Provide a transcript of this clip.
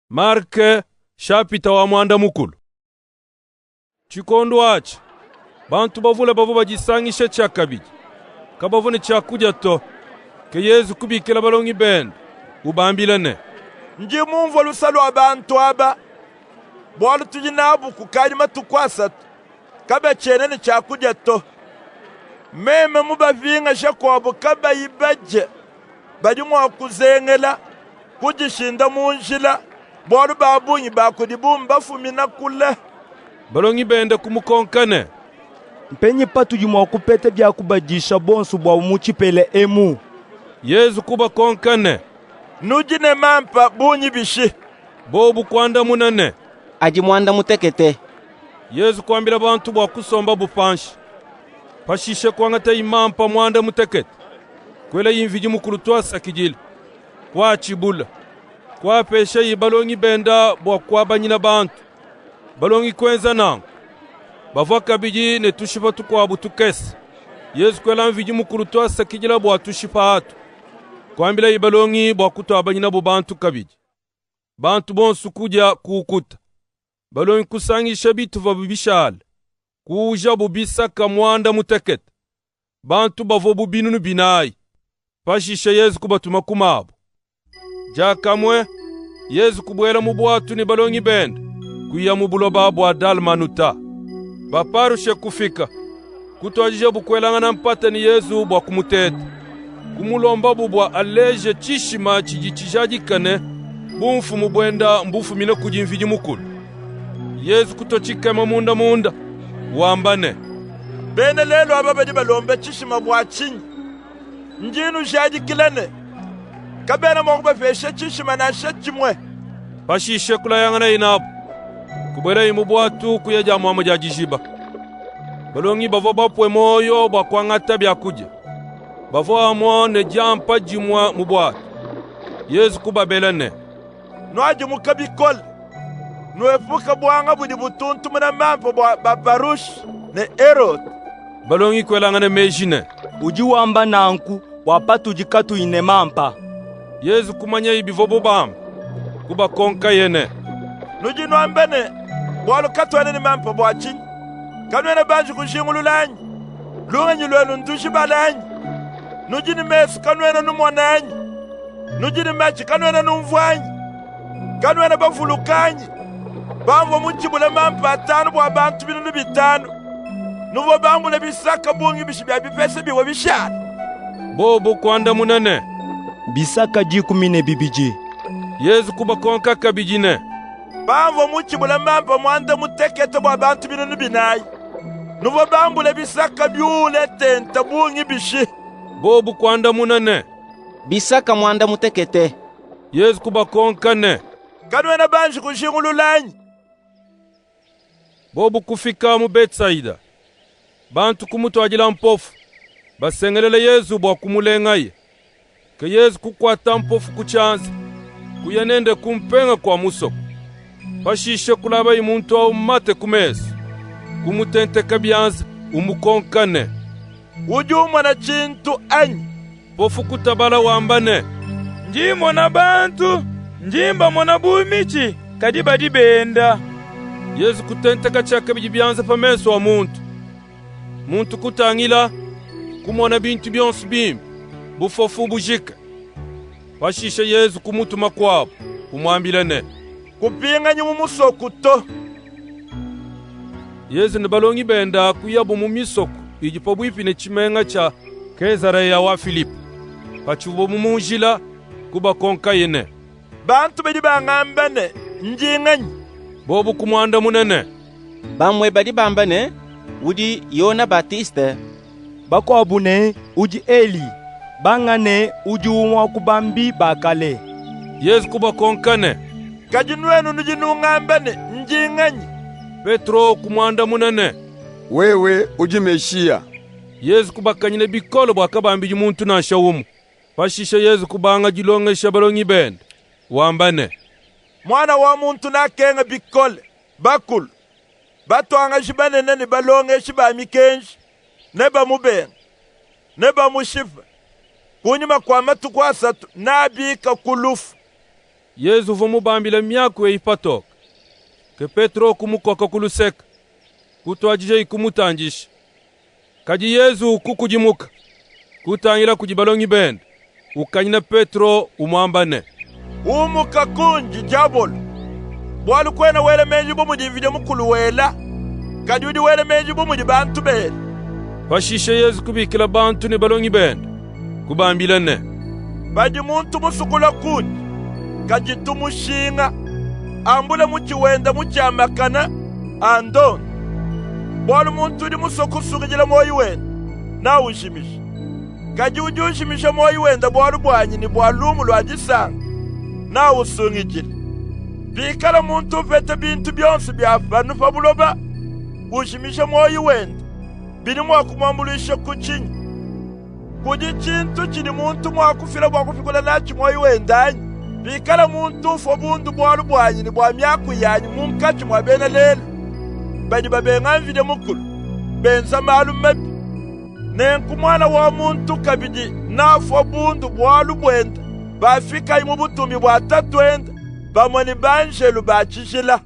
Marke shapita wa muanda mukulu. Tshikondo atshi bantu bavule bavua badisangishe tshiakabidi, kabavua ne tshiakudia to. Ke Yezu kubikila balongi bende, ubambila ne: Ndi mumvue luse lua bantu aba, bualu tudi nabu kukadi matuku asatu, kabatshiena ne tshiakudia to. Meme mubapingaje kuabu kabayi badie, badi mua kuzengela, kudishinda mu njila, bualu ba bungi ba kudibu mbafumina kule. Balongi bende kumukonka ne: Mpenyi patudi mua kupeta bia kubadisha bonsu buabu mu tshipela emu? Yezu kubakonka ne: Nudi ne mampa bungi bishi? Bobu kuandamuna ne: Adi muanda mutekete. Yezu kuambila bantu bua kusombabu panshi. Pashishe kuangataye mampa muanda mutekete, kuelaye Mvidi Mukulu tuasakidila, kuatshibula, kuapeshaye balongi bende bua kuabanyina bantu. Balongi kuenza nanku. Bavua kabidi ne tushipa tukuabu tukese. Yezu kuela Mvidi Mukulu tuasakidila bua tushipa atu. Kuambilaye balongi bua kutuabanyinabu bantu kabidi. Bantu bonsu kudia kuukuta. Balongi kusangisha bitupa bishale, kuujabu bisaka muanda mutekete. Bantu bavua bu binunu binayi. Pashishe Yezu kubatuma ku mabu. Diakamue Yezu kubuela mu buatu ne balongi bende, kuya mu buloba bua Dalmanuta. Baparushe kufika, kutuadijabu kuelangana mpata ne Yezu bua kumuteta. Kumulombabu bua aleje tshishima tshidi tshijadika ne, bumfumu buende mbufumine kudi Mvidi Mukulu. Yezu kutua tshikema munda munda, wamba ne: Bena lelu aba badi balomba tshishima bua tshinyi? Ndi nnujadikila ne, kabena mua kubapesha tshishima nansha tshimue. Pashishe kulayanganaye nabu, kubuelaye mu buatu kuya dia muamua dia dijiba. Balongi bavua bapue muoyo bua kuangata biakudia. Bavua amu ne diampa dimue mu buatu. Yezu kubabela ne: Nuadimuka bikole, nuepuke buanga budi butuntumuna mampa bua Baparushe ne Erode. Balongi kuelangana meji ne: Udi wamba nanku bua patudi katuyi ne mampa. Yezu kumanyaye bivuabu bamba, kubakonkaye ne: Nudi nuamba ne, bualu katuena ne mampa bua tshinyi? Kanuena banji kujingulula anyi? Lungenyi luenu ndujibale anyi? Nudi ne mesu kanuena numona anyi? Nudi ne matshi kanuena numvua anyi? Kanuena bavuluka anyi? Pamvua mutshibule mampa atanu bua bantu binunu bitanu, nuvua bambule bisaka bungi bishi bia bipese bivua bishale? Bobu kuandamuna ne: Bisaka 12. Yezu kubakonka kabidi ne: Pamvua mutshibule mampa muanda mutekete bua bantu binunu binayi, nuvua bambule bisaka biuwule tente bungi bishi? Bobu kuandamuna ne: Bisaka muanda mutekete. Yezu kubakonka ne: Kanuena banji kujingulula anyi? Bobu kufika mu Betsaida. Bantu kumutuadila mpofu, basengelela Yezu bua kumulengaye. Ke Yezu kukuata mpofu ku tshianza, kuya nende ku mpenga kua musoko. Pashishe kulabaye muntu awu mate ku mesu, kumutenteka bianza, umukonka ne: Udi umona tshintu anyi? Mpofu kutabala wamba ne: Ndi mmona bantu, ndi mbamona bu mitshi, kadi badi benda. Yezu kutenteka tshiakabidi bianza pa mesu a muntu. Muntu kutangila, kumona bintu bionso bimpe, bufofu bujike. Pashishe Yezu kumutuma kuabu, umuambila ne: Kupinganyi mu musoko to. Yezu ne balongi bende kuyabu mu misoko idi pabuipi ne tshimenga tshia Kezareya wa Filipo. Patshivuabu mu njila, kubakonkaye ne: Bantu badi bangamba ne, ndi nganyi? Bobu kumuandamuna ne: Bamue badi bamba ne, udi Yone Batiste. Bakuabu ne, udi Eli. Banga ne, udi umue wa ku bambi ba kale. Yezu kubakonka ne: Kadi nuenu nudi nungamba ne, ndi nganyi? Petro kumuandamuna ne: Wewe udi Meshiya. Yezu kubakanyina bikole bua kabambidi muntu nansha umue. Pashishe Yezu kubanga dilongesha balongi bende, wamba ne: Muana wa muntu nakenga bikole, bakulu, batuangaji banene ne balongeshi ba mikenji nebamubenge, nebamushipe. Kunyima kua matuku asatu nabika ku lufu. Yezu uvua mubambile miaku eyi patoke. Ke Petro kumukoka ku luseke, kutuadijaye kumutandisha. Kadi Yezu kukudimuka, kutangila kudi balongi bende, ukanyina Petro umuamba ne, Umuka kundi, diabolu! Bualu kuena wela meji bu mudi Mvidi Mukulu wela, kadi udi wela meji bu mudi bantu bela. Pashishe Yezu kubikila bantu ne balongi bende, kubambila ne, Padi muntu musue kulua kundi, kaditu mushinga, ambule mutshi wende mutshiamakane, andonde. Bualu muntu udi musue kusungidila muoyi wende, naujimije. Kadi udi ujimija muoyi wende bualu buanyi ne bua Lumu lua Disanka, nausungidile. Pikala muntu upeta bintu bionso bia panu pa buloba, ujimija muoyi wende, bidi mua kumuambuluisha ku tshinyi? Kudi tshintu tshidi muntu mua kufila bua kupikula natshi muoyi wende anyi? Pikala muntu ufua bundu bualu buanyi ne bua miaku yanyi munkatshi mua bena lelu badi babenga Mvidi Mukulu, benza malu mabi, nenku Muana wa muntu kabidi nafua bundu bualu buende pafikaye mu butumbi bua Tatuende pamue ne banjelu ba tshijila.